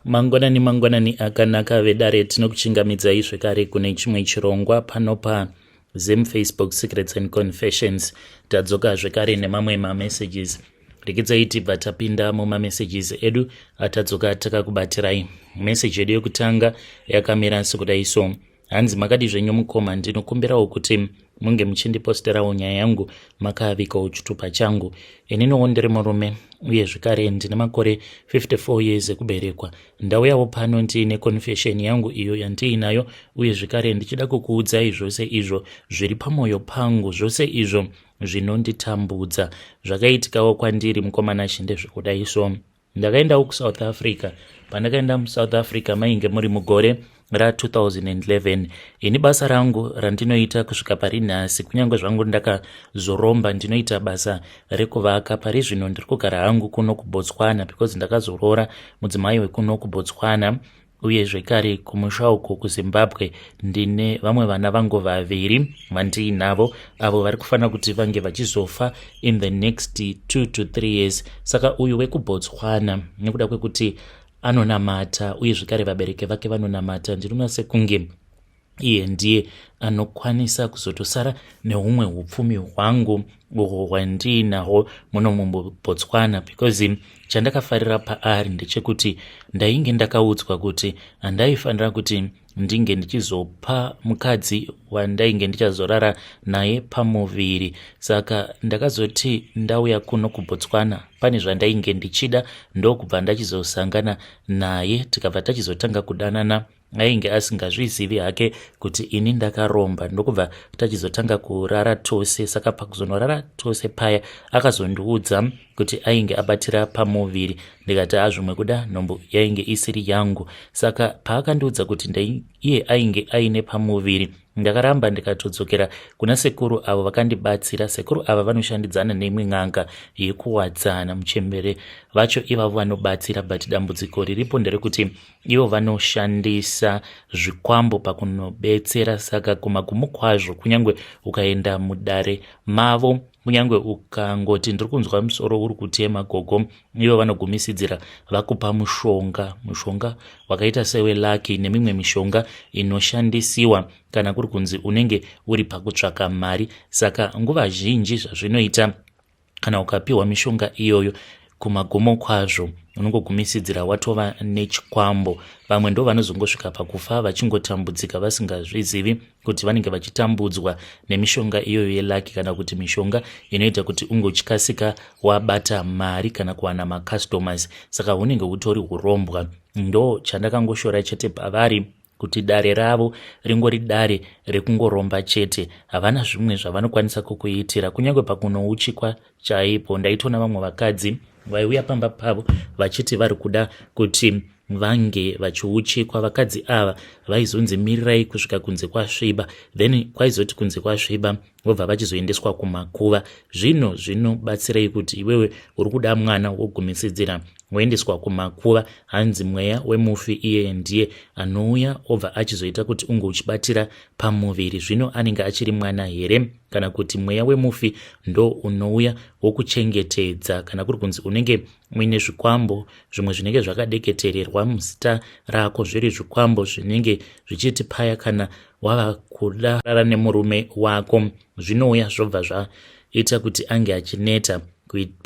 Mangwanani mangwanani akanaka vedare, tinokuchingamidzai zvekare kune chimwe chirongwa pano pa Zim Facebook Secrets and Confessions. Tadzoka zvekare nemamwe mamessages. Rekidzai tibva tapinda mumamessages edu atadzoka takakubatirai. Message yedu yekutanga yakamira sekudai so. Hanzi makadi zvenyu mukoma, ndinokumbirawo kuti munge muchindiposterawo nyaya yangu makavikawo chitupa changu. Ininiwo ndiri murume uye zvekare ndine makore 54 years ekuberekwa. Ndauyawo pano ndiine confession yangu iyo yandiinayo uye zvekare ndichida kukuudzai zvose izvo zviri pamwoyo pangu, zvose izvo zvinonditambudza. Zvakaitikawo kwandiri mukoma Nashe ndezvekudai so. Ndakaendawo kuSouth Africa. Pandakaenda muSouth Africa mainge muri mugore ra2011. Ini basa rangu randinoita kusvika pari nhasi, kunyange zvangu ndakazoromba, ndinoita basa rekuvaka. Pari zvino ndiri kugara hangu kuno kuBotswana because ndakazoroora mudzimai wekuno kuBotswana, uye zvekare kumusha uko kuZimbabwe ndine vamwe vana vangu vaviri vandiinavo avo vari kufanira kuti vange vachizofa in the next 2 to 3 years. Saka uyu wekuBotswana, nekuda kwekuti anonamata uye zvekare vabereki vake vanonamata, ndinoona sekunge iye ndiye anokwanisa kuzotosara neumwe upfumi hwangu uhwo hwandiinahwo muno muBotswana, because chandakafarira paari ndechekuti ndainge ndakaudzwa kuti handaifanira kuti ndinge ndichizopa mukadzi wandainge ndichazorara naye pamuviri. Saka ndakazoti ndauya kuno kuBotswana pane zvandainge ndichida, ndokubva ndachizosangana naye, tikabva tachizotanga kudanana. Ainge asingazvizivi hake kuti ini ndakaromba, ndokubva tachizotanga kurara tose. Saka pakuzonorara tose paya akazondiudza kuti ainge abatira pamuviri, ndikati hazvimwe kuda nhumbu yainge isiri yangu. Saka paakandiudza kuti iye ainge aine pamuviri, ndakaramba, ndikatodzokera kuna sekuru avo vakandibatsira. Sekuru ava vanoshandidzana neimwe n'anga yekuWadzana. Muchembere vacho ivavo vanobatsira, but dambudziko riripo nderekuti ivo vanoshandisa zvikwambo pakunobetsera. Saka kumagumo kwazvo, kunyange ukaenda mudare mavo, kunyange ukangoti ndiri kunzwa musoro uri kutema gogo, ivo vanogumisidzira vakupa mushonga, mushonga wakaita sewelucky nemimwe mishonga inoshandisiwa kana kuri kunzi unenge uri pakutsvaka mari. Saka nguva zhinji zvazvinoita, kana ukapiwa mishonga iyoyo, kumagumo kwazvo unongogumisidzira watova nechikwambo. Vamwe ndo vanozongosvika pakufa vachingotambudzika vasingazvizivi kuti vanenge vachitambudzwa nemishonga iyoyo yelucky, kana kuti mishonga inoita kuti ungotyasika wabata mari kana kuwana macustomers. Saka hunenge hutori urombwa. Ndo chandakangoshora chete pavari, kuti dare ravo ringori dare rekungoromba chete, havana zvimwe zvavanokwanisa kukuitira. Kunyange pakunouchikwa chaipo, ndaitoona vamwe vakadzi vaiuya pamba pavo vachiti vari kuda kuti vange vachiuchikwa. Vakadzi ava vaizonzi mirirai kusvika kunze kwasviba, then kwaizoti kunze kwasviba vobva vachizoendeswa kumakuva. Zvino zvinobatsirei kuti iwewe uri kuda mwana wogumisidzira woendeswa kumakuva? Hanzi mweya wemufi iyeye ndiye anouya obva achizoita kuti unge uchibatira pamuviri. Zvino anenge achiri mwana here, kana kuti mweya wemufi ndo unouya wokuchengetedza kana kuri kunzi unenge uine zvikwambo zvimwe zvinenge zvakadeketererwa muzita rako, zviri zvikwambo zvinenge zvichiti paya kana wava kuda rara nemurume wako, zvinouya zvobva zvaita kuti ange achineta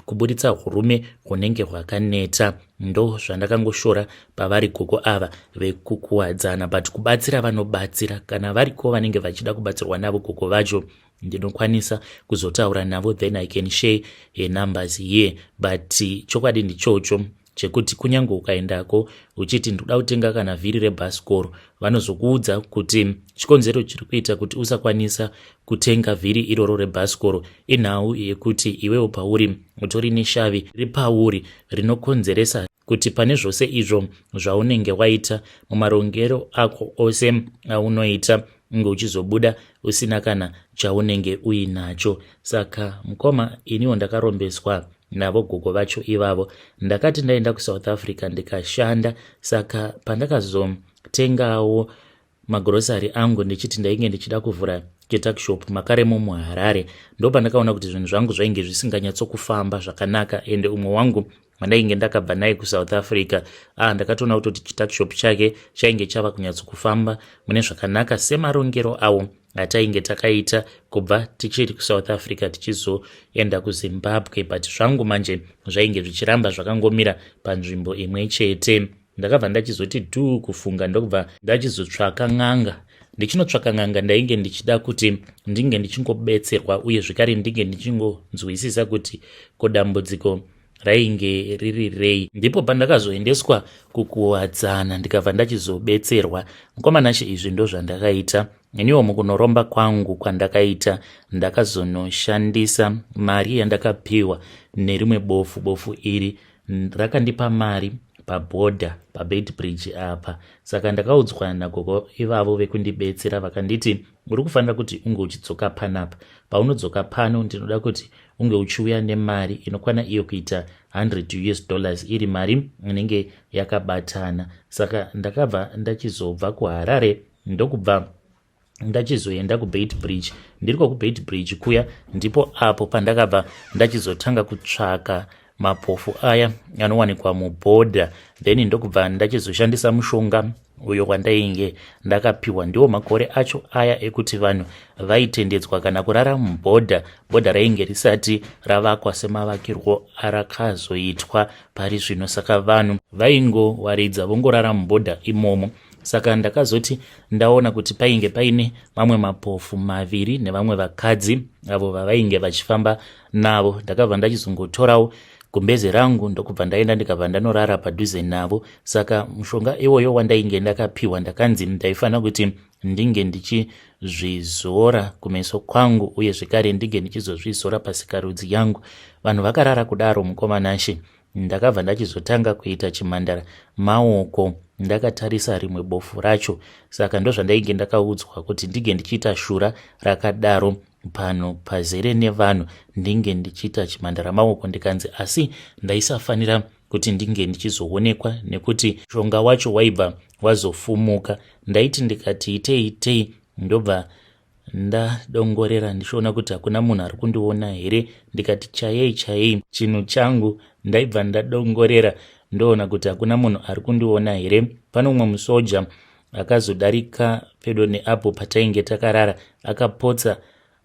kuburitsa hurume hunenge hwakaneta? Ndo zvandakangoshora pavari gogo ava vekuKuwadzana, but kubatsira vanobatsira. Kana variko vanenge vachida kubatsirwa navo gogo vacho, ndinokwanisa kuzotaura navo, then I can share her numbers here. But chokwadi ndichocho chekuti kunyange ukaendako uchiti ndikuda kutenga kana vhiri rebhasikoro, vanozokuudza kuti chikonzero chiri kuita kuti usakwanisa kutenga vhiri iroro rebhasikoro inhau yekuti iwewo pauri utori neshavi riri pauri rinokonzeresa kuti pane zvose izvo zvaunenge waita mumarongero ako ose aunoita, unge uchizobuda usina kana chaunenge uinacho. Saka mukoma, iniwo ndakarombeswa navo gogo vacho ivavo. Ndakati ndaenda kuSouth Africa ndikashanda. Saka pandakazotengawo magrosari angu ndichiti ndainge ndichida kuvhura chituckshop makaremo muHarare, ndo pandakaona kuti zvinhu zvangu zvainge zvisinganyatsokufamba zvakanaka. Ende umwe wangu Mandainge ndakabva naye kuSouth Africa, ah, ndakatoona kutoti chituckshop chake chainge chava kunyatsokufamba mune zvakanaka semarongero awo atainge takaita kubva tichiri kuSouth Africa tichizoenda kuZimbabwe. But zvangu manje zvainge zvichiramba zvakangomira panzvimbo imwe chete. Ndakabva ndachizoti dhuu kufunga, ndokubva ndachizotsvaka n'anga. Ndichinotsvaka n'anga, ndainge ndichida kuti ndinge ndichingobetserwa uye zvekare ndinge ndichingonzwisisa kuti ko dambudziko rainge riri rei. Ndipo pandakazoendeswa kuKuwadzana, ndikabva ndachizobetserwa. Mukomana, izvi ndo zvandakaita iniwo mukunoromba kwangu kwandakaita. Ndakazonoshandisa mari yandakapiwa nerimwe bofu. Bofu iri rakandipa mari pabhodha paBeitbridge apa. Saka ndakaudzwa nagogo ivavo vekundibetsera, vakanditi, "Uri kufanira kuti unge uchidzoka panapa. Paunodzoka pano, ndinoda kuti unge uchiuya nemari inokwana iyo kuita 100 US dollars, iri mari inenge yakabatana." Saka ndakabva ndachizobva kuHarare, ndokubva ndachizoenda kuBeitbridge. Ndiriko kuBeitbridge kuya, ndipo apo pandakabva ndachizotanga kutsvaka mapofu aya anowanikwa mubhodha. Then ndokubva ndachizoshandisa mushonga uyo wandainge ndakapiwa. Ndiwo makore acho aya ekuti vanhu vaitendedzwa kana kurara mubhodha. Bhodha rainge risati ravakwa semavakirwo arakazoitwa pari zvino, saka vanhu vaingowaridza vongorara mubhodha imomo. Saka ndakazoti ndaona kuti painge paine mamwe mapofu maviri nevamwe vakadzi avo vavainge vachifamba navo, ndakabva ndachizongotorawo gumbeze rangu, ndokubva ndaenda, ndikabva ndanorara padhuze navo. Saka mushonga iwoyo wandainge ndakapiwa, ndakanzi ndaifanira kuti ndinge ndichizvizora kumeso kwangu uye zvekare ndinge ndichizozvizora pasikarudzi yangu. Vanhu vakarara kudaro, mukomanashe, ndakabva ndachizotanga kuita chimhandara maoko ndakatarisa rimwe bofu racho. Saka ndozvandainge ndakaudzwa kuti ndinge ndichiita shura rakadaro pano pazere nevanhu, ndinge ndichiita chimhandara maoko. Ndikanzi asi ndaisafanira kuti ndinge ndichizoonekwa nekuti mushonga wacho waibva wazofumuka. Ndaiti ndikati itei itei, ndobva ndadongorera ndichiona kuti hakuna munhu ari kundiona here. Ndikati chayei chayei chinhu changu, ndaibva ndadongorera ndoona kuti hakuna munhu ari kundiona here. Pane umwe musoja akazodarika pedo neapo patainge takarara, akapotsa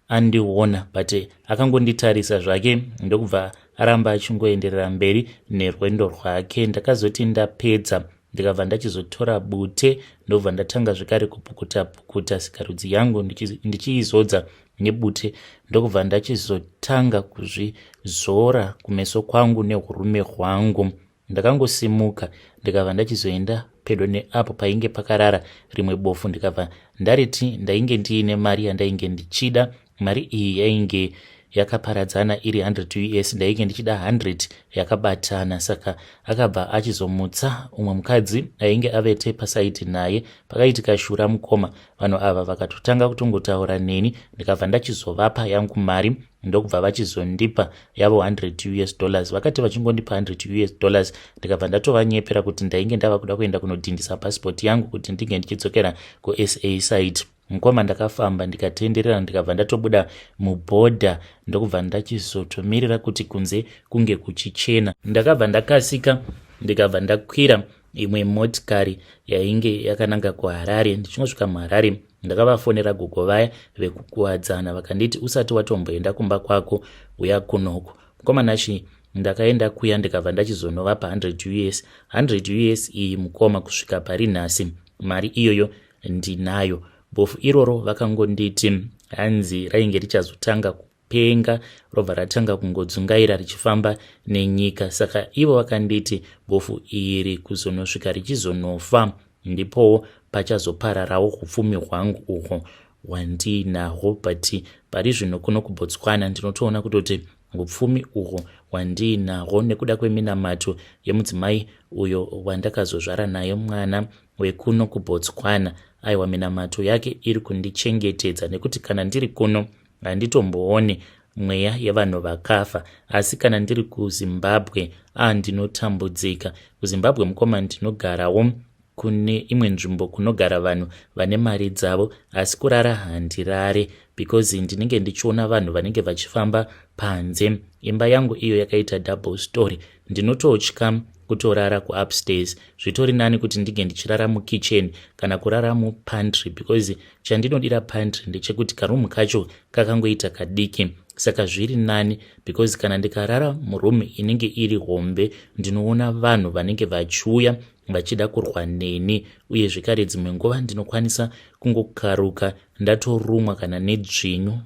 andiona, but akangonditarisa zvake, ndokubva aramba achingoenderera mberi nerwendo rwake. Ndakazoti ndapedza, ndikabva ndachizotora bute, ndobva ndatanga zvekare kupukuta pukuta sikarudzi yangu ndichiizodza nebute, ndokubva ndachizotanga kuzvizora kumeso kwangu neurume hwangu. Ndakangosimuka, ndikabva ndachizoenda pedo neapo painge pakarara rimwe bofu, ndikabva ndariti ndainge ndiine mari yandainge ndichida. Mari iyi yainge yakaparadzana iri 100 US, ndainge ndichida 100 yakabatana. Saka akabva achizomutsa umwe mukadzi ainge avete pasaidi naye. Pakaitika shura, mukoma, vanhu ava vakatotanga kutongotaura neni. Ndikabva ndachizovapa yangu mari, ndokubva vachizondipa yavo 100 US dollars. Vakati vachingondipa 100 US dollars, ndikabva ndatovanyepera kuti ndainge ndava kuda kuenda kunodhindisa pasipoti yangu kuti ndinge ndichidzokera kuSA side. Mukoma, ndakafamba ndikatenderera, ndikabva ndatobuda mubhodha, ndokubva ndachizotomirira kuti kunze kunge kuchichena. Ndakabva ndakasika, ndikabva ndakwira imwe motikari yainge yakananga kuHarare. Ndichingosvika muHarare, ndakavafonera gogo vaya vekuKuwadzana. Vakanditi, "Usati watomboenda kumba kwako, uya kunoko." Mukomanashi, ndakaenda kuya, ndikabva ndachizonovapa 100 US. 100 US iyi, mukoma, kusvika pari nhasi mari iyoyo ndinayo. Bofu iroro vakangonditi hanzi rainge richazotanga kupenga, robva ratanga kungodzungaira richifamba nenyika. Saka ivo vakanditi bofu iri kuzonosvika richizonofa, ndipowo pachazopararawo upfumi hwangu uhwo hwandiinahwo. But pari zvino kuno kuBotswana ndinotoona kutoti upfumi uhwo hwandiinahwo nekuda kweminamato yemudzimai uyo wandakazozvara naye mwana wekuno kuBotswana. Aiwa, minamato yake iri kundichengetedza, nekuti kana ndiri kuno handitombooni mweya yevanhu vakafa, asi kana ndiri kuZimbabwe, a, ndinotambudzika. KuZimbabwe, mukoma, ndinogarawo. kune imwe nzvimbo kunogara vanhu vane mari dzavo asi kurara handirare because ndinenge ndichiona vanhu vanenge vachifamba panze. Imba yangu iyo yakaita double story ndinototya kutorara kuupstairs. Zvitori nani kuti ndinge ndichirara mukitchen kana kurara mupantry because chandinodira pantry ndechekuti karoom kacho kakangoita kadiki saka zviri nani because kana ndikarara muroom inenge iri hombe ndinoona vanhu vanenge vachiuya vachida kurwa neni uye zvekare dzimwe nguva ndinokwanisa kungokaruka ndatorumwa kana nedzvinyu.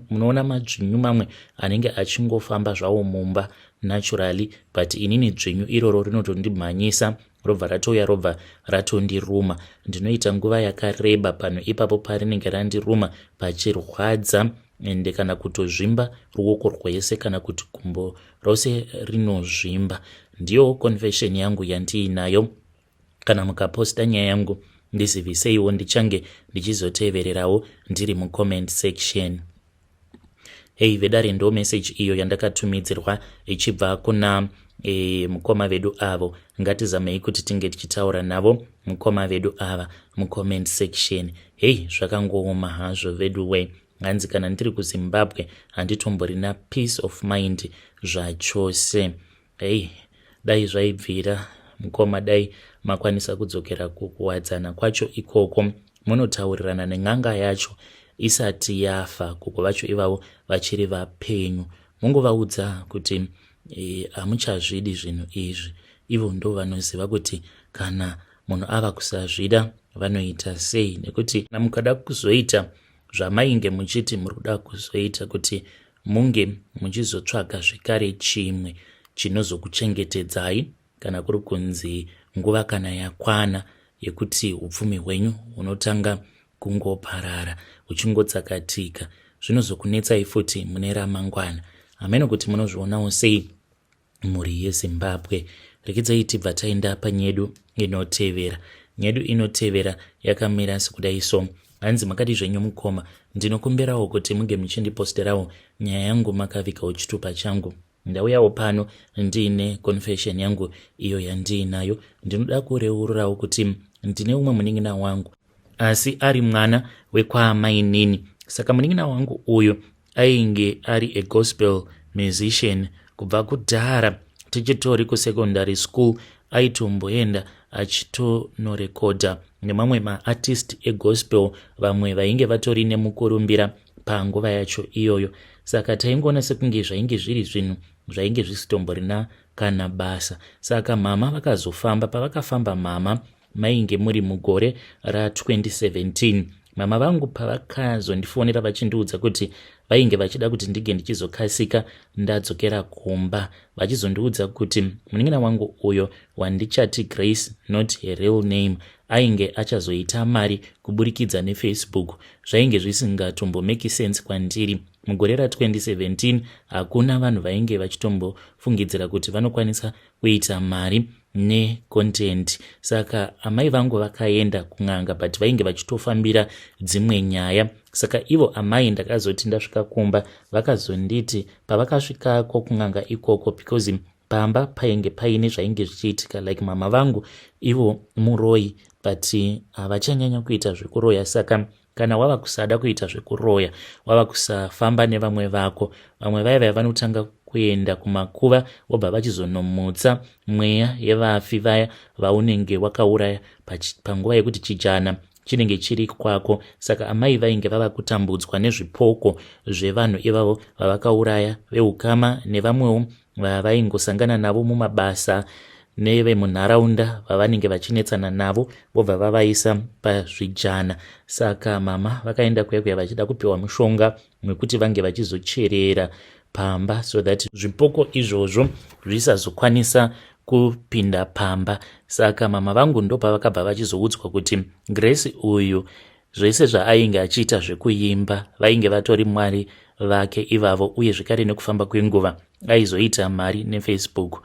Munoona madzvinyu mamwe anenge achingofamba zvawo mumba naturally but inini dzvinyu iroro rinotondimhanyisa robva ratouya robva ratondiruma. Ndinoita nguva yakareba panhu ipapo parinenge randiruma pachirwadza ende kana kutozvimba ruoko rwese kana kuti gumbo rose rinozvimba. Ndiyo confession yangu yandiinayo. Kana mukaposta nyaya yangu ndiziviseiwo ndichange ndichizotevererawo ndiri mucomment section. Hey vedare, ndo message iyo yandakatumidzirwa ichibva kuna mukoma vedu avo. Ngatizamei kuti tinge tichitaura navo mukoma vedu ava mucomment section. Hei, zvakangooma hazvo vedu we. Hanzi kana ndiri kuZimbabwe handitomborina peace of mind zvachose. Hei, dai zvaibvira mukoma, dai makwanisa kudzokera kukuwadzana kwacho ikoko munotaurirana nen'anga yacho isati yafa, gogo vacho ivavo vachiri vapenyu, mungovaudza kuti hamuchazvidi zvinhu izvi. Ivo ndo vanoziva kuti kana munhu ava kusazvida vanoita sei, nekuti kana mukada kuzoita zvamainge muchiti muri kuda kuzoita kuti munge muchizotsvaga zvekare chimwe chinozokuchengetedzai kana kuri kunzi nguva kana yakwana yekuti upfumi hwenyu hunotanga kungoparara huchingotsakatika, zvinozokunetsai futi mune ramangwana. Hameno kuti munozvionawo sei, mhuri yeZimbabwe. Rekedzai tibva taenda panyedu inotevera. Nyedu inotevera yakamira sekudai so. Hanzi makadi zvenyu mukoma, ndinokumbirawo kuti munge muchindiposterawo nyaya yangu makavigawo chitupa changu. Ndauyawo pano ndiine confession yangu iyo yandiinayo. Ndinoda kureururawo kuti ndine umwe munin'ina wangu asi ari mwana wekwaamainini. Saka munin'ina wangu uyu ainge ari a gospel musician kubva kudhara tichitori kusecondary school. Aitomboenda achitonorekodha nemamwe maartist egospel vamwe vainge vatori nemukurumbira panguva yacho iyoyo. Saka taingoona sekunge zvainge zviri zvinhu zvainge zvisitomborina kana basa. Saka mama vakazofamba. Pavakafamba mama mainge muri mugore ra2017. Mama vangu pavakazondifonera vachindiudza kuti vainge vachida kuti ndinge ndichizokasika ndadzokera kumba, vachizondiudza kuti munin'ina wangu uyo wandichati Grace, not her real name, ainge achazoita mari kuburikidza neFacebook. Zvainge zvisingatombomeki sense kwandiri. Mugore ra2017 hakuna vanhu vainge vachitombofungidzira kuti vanokwanisa kuita mari necontent. Saka amai vangu vakaenda kun'anga but vainge vachitofambira dzimwe nyaya. Saka ivo amai ndakazoti ndasvika kumba vakazonditi pavakasvikako kun'anga ikoko, because pamba painge paine zvainge zvichiitika, like mama vangu ivo muroi but havachanyanya kuita zvekuroya. Saka kana wava kusada kuita zvekuroya, wava kusafamba nevamwe vako, vamwe vaya vaya vanotanga kuenda kumakuva vobva vachizonomutsa mweya yevafi vaya vaunenge wakauraya panguva yekuti chijana chinenge chiri kwako. Saka amai vainge vava kutambudzwa nezvipoko zvevanhu ivavo vavakauraya, veukama nevamwewo vavaingosangana navo mumabasa nevemunharaunda vavanenge vachinetsana navo, vobva vavaisa pazvijana. Saka mama vakaenda kuya kuya vachida kupiwa mushonga wekuti vange vachizocherera pamba so that zvipoko izvozvo zvisazokwanisa kupinda pamba. Saka mama vangu ndopavakabva vachizoudzwa kuti Grace uyu zvese zvaainge achiita zvekuimba vainge vatori mwari vake ivavo, uye zvekare nekufamba kwenguva aizoita mari neFacebook.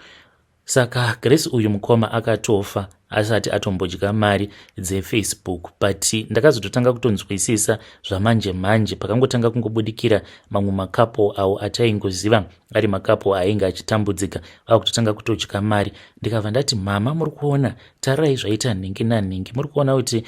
Saka Grace uyu mukoma akatofa. asati atombodya mari dzeFacebook. But ndakazototanga kutonzwisisa zvamanje manje pakangotanga kungobudikira mamwe macouple awo ataingoziva ari macouple ainge achitambudzika, vakutotanga kutodya mari. Ndikabva ndati, "Mama, muri kuona, tarirai zvaita nhingi nanhingi. Muri kuona kuti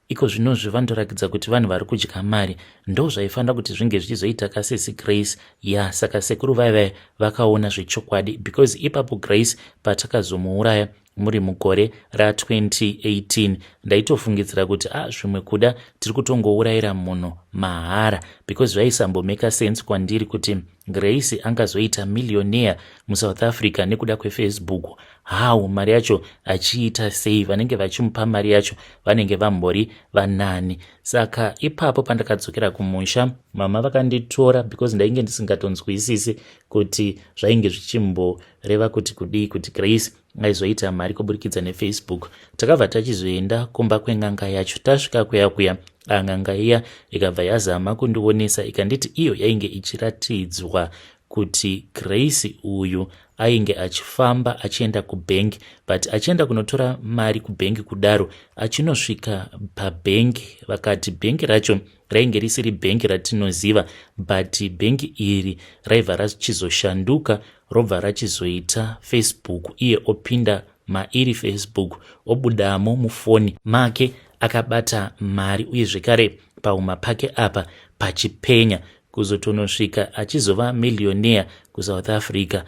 iko zvinozvi vanotorakidza kuti vanhu vari kudya mari. Ndo zvaifanira kuti zvinge zvichizoita kasisi Grace." Ya, saka sekuru vaivai vakaona zvechokwadi, because ipapo Grace patakazomuuraya muri mugore ra2018, ndaitofungidzira kuti a ah, zvimwe kuda tiri kutongourayira munhu mahara, because zvaisambomake sense kwandiri kuti Grace angazoita millionaire muSouth Africa nekuda kweFacebook. How? Mari yacho achiita sei? Vanenge vachimupa mari yacho vanenge vambori vanani? Saka ipapo pandakadzokera kumusha, mama vakanditora, because ndainge ndisingatonzwisisi kuti zvainge zvichimboreva kuti kudii kuti Grace aizoita mari kuburikidza neFacebook. Takabva tachizoenda kumba kwen'anga yacho. Tasvika kuya kuya, n'anga iya ikabva yazama kundionesa, ikanditi iyo yainge ichiratidzwa kuti Grace uyu ainge achifamba achienda kubhengi, but achienda kunotora mari kubhengi kudaro, achinosvika pabhengi, vakati bhengi racho rainge risiri bhengi ratinoziva, but bhengi iri raibva rachizoshanduka, robva rachizoita Facebook. Iye opinda mairi Facebook, obudamo mufoni make akabata mari, uye zvekare pauma pake apa pachipenya, kuzotonosvika achizova millionaire kuSouth Africa.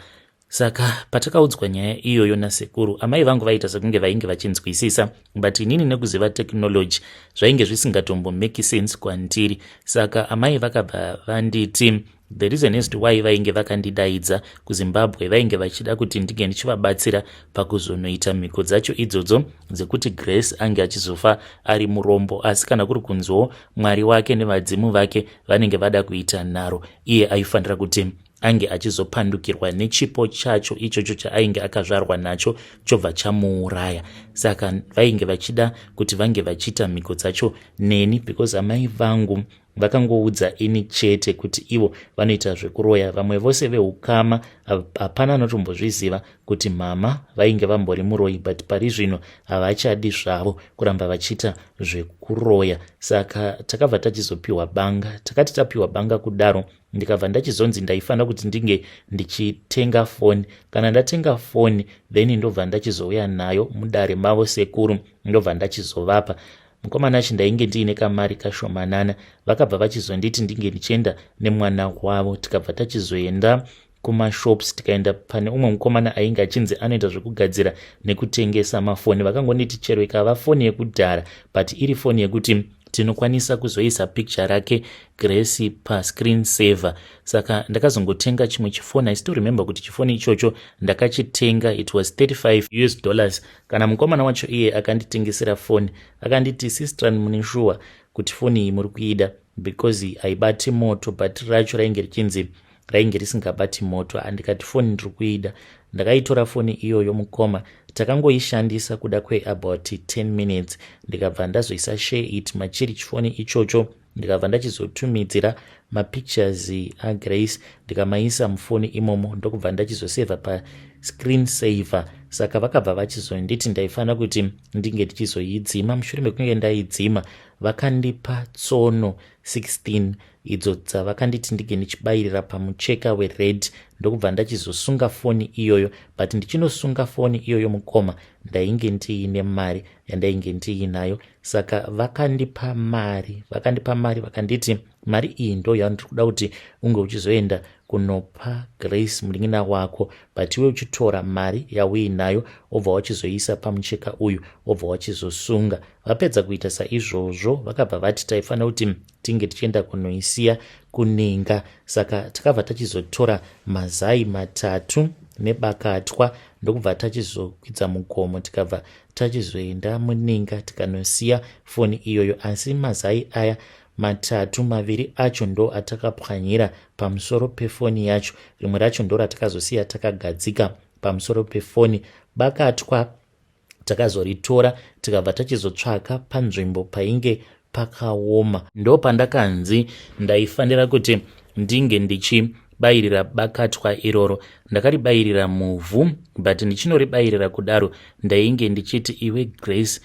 Saka patakaudzwa nyaya iyoyo nasekuru, amai vangu vaita sekunge vainge vachinzwisisa, but inini nekuziva technology zvainge zvisingatombomake sense kwandiri. Saka amai vakabva vanditi the reason as to why vainge vakandidaidza kuZimbabwe, vainge vachida kuti ndinge ndichivabatsira pakuzonoita mhiko dzacho idzodzo dzekuti Grace ange achizofa ari murombo, asi kana kuri kunziwo Mwari wake nevadzimu vake vanenge vada kuita nharo, iye aifanira kuti ange achizopandukirwa nechipo chacho ichocho chaainge akazvarwa nacho, chobva chamuuraya. Saka vainge vachida kuti vange vachiita mhiko dzacho neni, because amai vangu vakangoudza ini chete kuti ivo vanoita zvekuroya. Vamwe vose veukama hapana anotombozviziva kuti mama vainge vambori muroyi, but pari zvino havachadi zvavo kuramba vachiita zvekuroya. Saka takabva tachizopiwa banga. Takati tapiwa banga kudaro, ndikabva ndachizonzi ndaifanira kuti ndinge ndichitenga foni. Kana ndatenga foni, then ndobva ndachizouya nayo mudare mavo sekuru, ndobva ndachizovapa. Mukomana achi ndainge ndiine kamari kashomanana. Vakabva vachizonditi ndinge ndichienda nemwana wavo. Tikabva tachizoenda kumashops, tikaenda pane umwe mukomana ainge achinzi anoita zvekugadzira nekutengesa mafoni. Vakangonditi chero ikava foni yekudhara, but iri foni yekuti tinokwanisa kuzoisa picture rake Grace pascreen saver. Saka ndakazongotenga chimwe chifoni. I still remember kuti chifoni ichocho ndakachitenga, it was 35 US dollars. Kana mukomana wacho iye akanditengesera foni akanditi, "Sistran, mune sure kuti foni iyi muri kuida? Because haibati moto." Bhatiri racho rainge richinzi rainge risingabati moto. Andikati, "Foni ndiri kuida." Ndakaitora foni iyoyo, mukoma. Takangoishandisa kuda kweabout 10 minutes, ndikabva ndazoisa SHAREit machiri chifoni ichocho. Ndikabva ndachizotumidzira mapictures aGrace, ndikamaisa mufoni imomo, ndokubva ndachizosevha pascreen saver. Saka vakabva vachizonditi ndaifanira kuti ndinge ndichizoidzima. Mushure mekunge ndaidzima, vakandipa tsono 16 idzo dzavakanditi ndinge ndichibayirira pamucheka wered, ndokubva ndachizosunga foni iyoyo. But ndichinosunga foni iyoyo, mukoma, ndainge ndiine mari yandainge ndiinayo. Saka vakandipa mari, vakandipa mari, vakanditi mari iyi ndo yandiri kuda kuti unge uchizoenda kunopa Grace munin'ina wako, but iwe uchitora mari yauinayo, wobva wachizoisa pamucheka uyu, wobva wachizosunga. Vapedza kuita saizvozvo, vakabva vati taifanira kuti tinge tichienda kunoisiya kuninga. Saka takabva tachizotora mazai matatu nebakatwa, ndokubva tachizokwidza mugomo, tikabva tachizoenda muninga, tikanosiya foni iyoyo. Asi mazai aya matatu, maviri acho ndo atakapwanyira pamusoro pefoni yacho, rimwe racho ndo ratakazosiya takagadzika pamusoro pefoni. Bakatwa takazoritora, tikabva tachizotsvaka panzvimbo painge pakaoma. Ndo pandakanzi ndaifanira kuti ndinge ndichi Ndakaribayirira bakatwa iroro, ndakaribayirira muvhu, but ndichinoribayirira kudaro ndainge ndichiti, "Iwe Grace,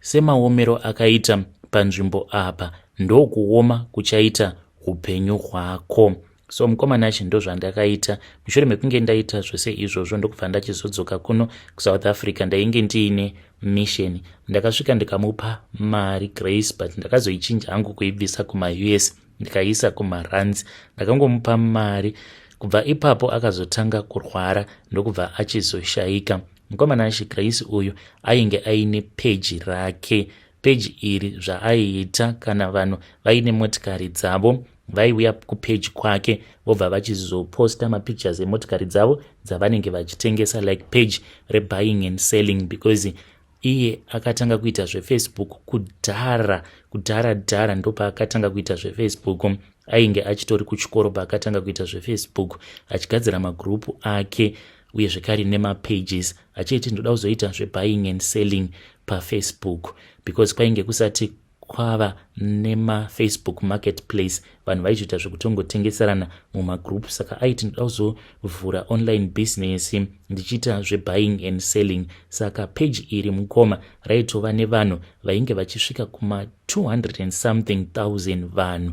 semaomero akaita panzvimbo apa, ndokuoma kuchaita upenyu hwako." So mukomana achi, ndo zvandakaita. Mushure mekunge ndaita zvose izvozvo, ndokubva ndachizodzoka kuno kuSouth Africa. Ndainge ndiine mission. Ndakasvika ndikamupa mari Grace, but ndakazoichinja hangu kuibvisa kumaUS ndikaiisa kumarands. Ndakangomupa mari. Kubva ipapo akazotanga kurwara, ndokubva achizoshayika. Mukomana achi, Grace uyu ainge aine peji rake. Peji iri, zvaaiita, kana vanhu vaine motikari dzavo, vaiuya kupeji kwake, vobva vachizoposta mapictures emotikari dzavo dzavanenge vachitengesa, like page rebuying and selling, because iye akatanga kuita zveFacebook kudhara, kudhara dhara. Ndopaakatanga kuita zveFacebook. Ainge achitori kuchikoro paakatanga kuita zveFacebook, achigadzira magrupu ake uye zvekare nemapages, achiiti, "Ndoda kuzoita zvebuying and selling paFacebook," because kwainge kusati kwava nemaFacebook Marketplace. Vanhu vaizoita zvekutongotengeserana mumagroup. Saka aiti, "Ndoda kuzovhura online business ndichiita zvebuying and selling." Saka page iri, mukoma, raitova nevanhu vainge vachisvika kuma200 and something thousand, vanhu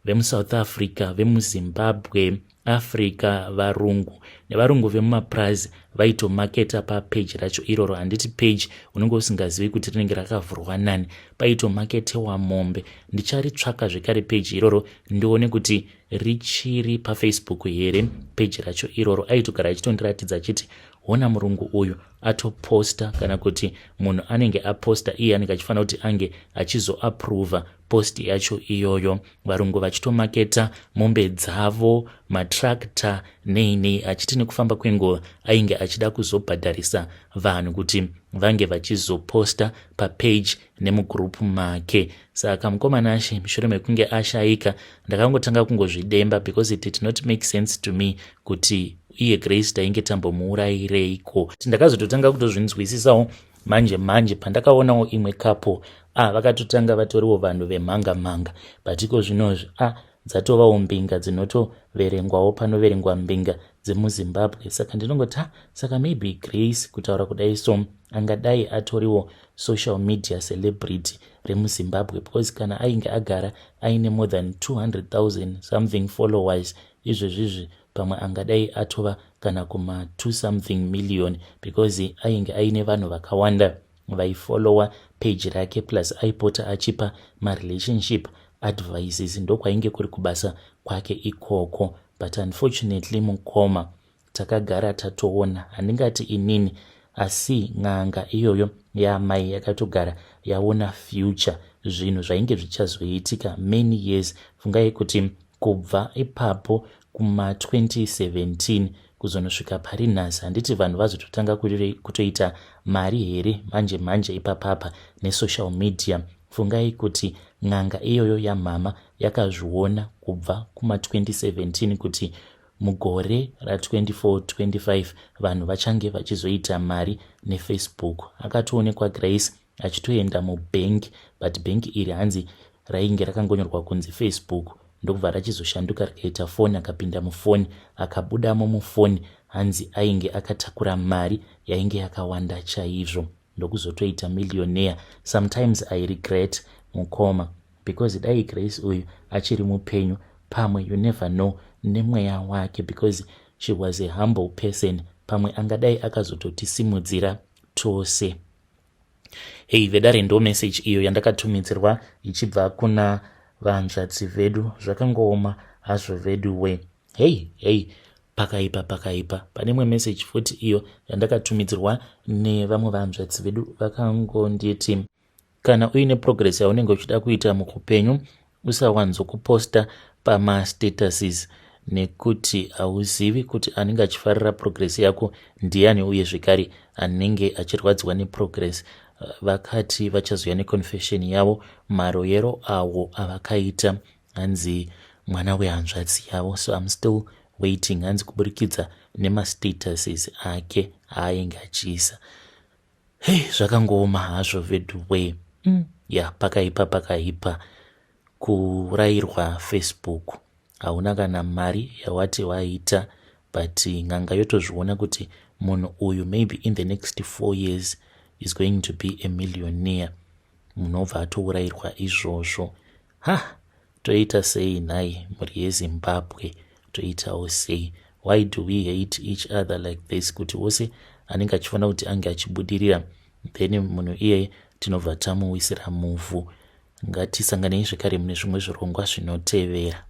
vemuSouth Africa, vemuZimbabwe, Africa, varungu nevarungu vemumapurazi vaitomaketa papeji racho iroro. Handiti page unenge usingazivi kuti rinenge rakavhurwa nani? Paitomaketewa mombe. Ndicharitsvaka zvekare peji iroro, ndione kuti richiri paFacebook here peji racho iroro. Aitogara achitondiratidza achiti, "Hona, murungu uyu atoposta." Kana kuti munhu anenge aposta, iye anenge achifanira kuti ange achizoaprova post yacho iyoyo. Varungu vachitomaketa mombe dzavo, matractor, nei nei. Achiti nekufamba kwenguva ainge achida kuzobhadharisa vanhu kuti vange vachizoposta papage nemugurupu make. Saka mukomana ashe, mushure mekunge ashayika, ndakangotanga kungozvidemba, because it did not make sense to me kuti iye Grace tainge tambomuurayireiko. Ndakazototanga kutozvinzwisisawo manje manje pandakaonawo imwe couple. Ah, vakatotanga vatoriwo vanhu vemhanga mhanga, but iko zvinozvi, ah, dzatovawo mbinga dzinotoverengwawo panoverengwa mbinga dzemuZimbabwe. Saka ndinongoti, ha, saka maybe Grace, kutaura kudai so, angadai atoriwo social media celebrity remuZimbabwe, because kana ainge agara aine more than 200 000 something followers izvezvizvi, pamwe angadai atova kana kuma 2 something million, because ainge aine vanhu vakawanda vaifollowa page rake. Plus aipota achipa marelationship advices, ndokwainge kuri kubasa kwake ikoko. But unfortunately, mukoma, takagara tatoona. Handingati inini, asi n'anga iyoyo yaamai yakatogara yaona future, zvinhu zvainge zvichazoitika many years. Fungai kuti kubva ipapo kuma2017 kuzonosvika pari nhasi, handiti vanhu vazototanga kutoita mari here manje manje ipapapa nesocial media? Fungai kuti n'anga iyoyo yamhama yakazviona kubva kuma2017 kuti mugore ra2425 vanhu vachange vachizoita mari neFacebook. Akatoonekwa Grace achitoenda mubhengi, but bhengi iri hanzi rainge rakangonyorwa kunzi Facebook, ndokubva rachizoshanduka rikaita foni. Akapinda mufoni, akabudamo mufoni, hanzi ainge akatakura mari yainge yakawanda chaizvo, ndokuzotoita millionaire. Sometimes I regret, mukoma, because dai Grace uyu achiri mupenyu, pamwe, you never know, nemweya wake, because she was a humble person, pamwe angadai akazototisimudzira tose. Hei vedare, ndo message iyo yandakatumidzirwa ichibva kuna vanzvadzi vedu. Zvakangooma hazvo vedu we. Hei hei, pakaipa, pakaipa. Pane imwe message futi iyo yandakatumidzirwa nevamwe vanzvadzi vedu. Vakangonditi, "Kana uine progress yaunenge uchida kuita muupenyu, usawanzokuposta pamastatuses, nekuti hauzivi kuti anenge achifarira progress yako ndiani, uye zvekare anenge achirwadziwa neprogress." Vakati vachazouya neconfession yavo, maroyero awo avakaita, hanzi mwana wehanzvadzi yavo. So I'm still waiting. Hanzi kuburikidza nemastatuses ake aainge achiisa. Hei, zvakangooma hazvo veduwe. Ya, pakaipa, pakaipa. Kurayirwa Facebook. Hauna kana mari yawati waita, but n'anga yotozviona kuti munhu uyu maybe in the next 4 years is going to be a millionaire. Munhu obva atourayirwa izvozvo. Ha, toita sei nhai, mhuri yeZimbabwe? Toitawo sei? Why do we hate each other like this, kuti wose anenge achifanira kuti ange achibudirira, then munhu iyeye tinobva tamuwisira muvhu? Ngatisanganei zvekare mune zvimwe zvirongwa zvinotevera.